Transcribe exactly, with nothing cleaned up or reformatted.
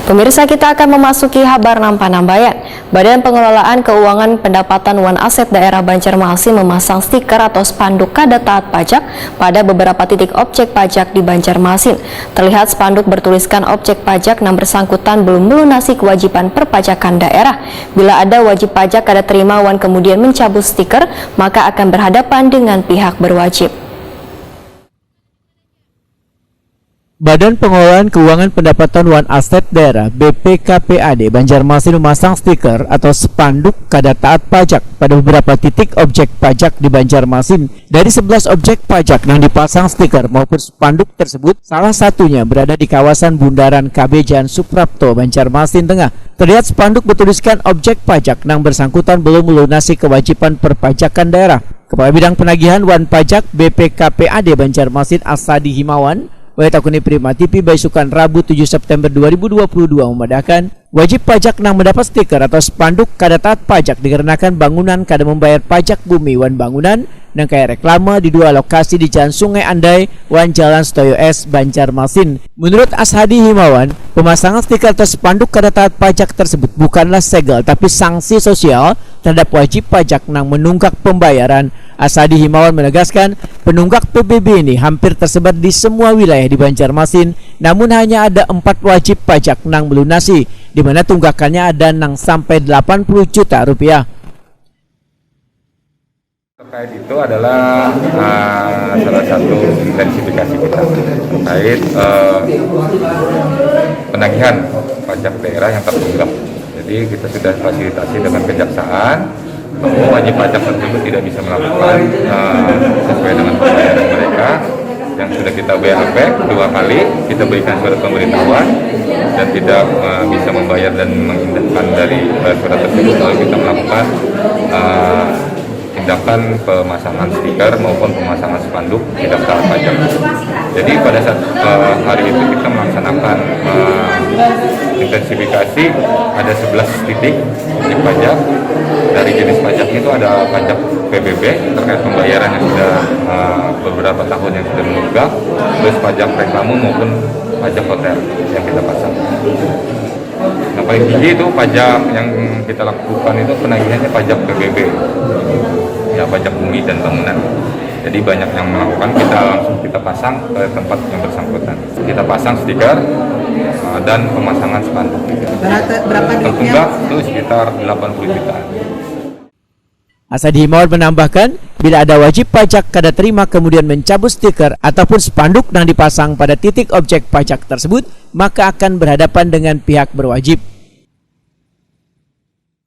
Pemirsa, kita akan memasuki habar nang panambayan. Badan Pengelolaan Keuangan Pendapatan wan Aset Daerah Banjarmasin memasang stiker atau spanduk kada taat pajak pada beberapa titik objek pajak di Banjarmasin. Terlihat spanduk bertuliskan objek pajak nang bersangkutan belum melunasi kewajiban perpajakan daerah. Bila ada wajib pajak kada terima wan kemudian mencabut stiker, maka akan berhadapan dengan pihak berwajib. Badan Pengelolaan Keuangan Pendapatan wan Aset Daerah, B P K P A D, Banjarmasin memasang stiker atau spanduk kada taat pajak pada beberapa titik objek pajak di Banjarmasin. Dari sebelas objek pajak yang dipasang stiker maupun spanduk tersebut, salah satunya berada di kawasan Bundaran K B Jalan Suprapto, Banjarmasin Tengah. Terlihat spanduk bertuliskan objek pajak yang bersangkutan belum melunasi kewajiban perpajakan daerah. Kepala Bidang Penagihan wan Pajak B P K P A D Banjarmasin, Asadi Himawan, wae takuni Prima T V baisukan Rabu tujuh September dua ribu dua puluh dua, memadahkan, wajib pajak nang mendapat stiker atau spanduk kada taat pajak dikarenakan bangunan kada membayar pajak bumi wan bangunan nang kaya reklame di dua lokasi di Jalan Sungai Andai wan Jalan Setoyo S, Banjarmasin. Menurut Ashadi Himawan, pemasangan stiker atau spanduk kada taat pajak tersebut bukanlah segel tapi sanksi sosial terhadap wajib pajak nang menunggak pembayaran. Ashadi Himawan menegaskan, penunggak P B B ini hampir tersebar di semua wilayah di Banjarmasin, namun hanya ada empat wajib pajak nang melunasi, di mana tunggakannya ada nang sampai delapan puluh juta rupiah. Terkait itu adalah, uh, salah satu intensifikasi kita terkait, uh, penagihan pajak daerah yang tertunggak. Jadi kita sudah fasilitasi dengan kejaksaan bahwa wajib pajak tersebut tidak bisa melakukan, uh, sesuai dengan pembayaran mereka, yang sudah kita B A P dua kali, kita berikan surat pemberitahuan dan tidak, uh, bisa membayar dan mengindahkan dari, uh, surat tersebut, lalu kita melakukan, uh, tindakan pemasangan stiker maupun pemasangan spanduk tidak taat pajak. Jadi pada saat, eh, hari itu kita melaksanakan, eh, intensifikasi, ada sebelas titik di pajak. Dari jenis pajaknya itu ada pajak P B B terkait pembayaran yang sudah, eh, beberapa tahun yang sudah menunggak, terus pajak reklame maupun pajak hotel yang kita pasang. Nah, paling tinggi itu pajak yang kita lakukan itu penagihannya pajak P B B, ya, pajak bumi dan bangunan. Jadi banyak yang melakukan, kita langsung kita pasang ke tempat yang bersangkutan. Kita pasang stiker, uh, dan pemasangan spanduk juga. Berapa, berapa duitnya? Tertunggak itu sekitar delapan puluh jutaan. Asadi Himawan menambahkan, bila ada wajib pajak kada terima kemudian mencabut stiker ataupun spanduk yang dipasang pada titik objek pajak tersebut, maka akan berhadapan dengan pihak berwajib.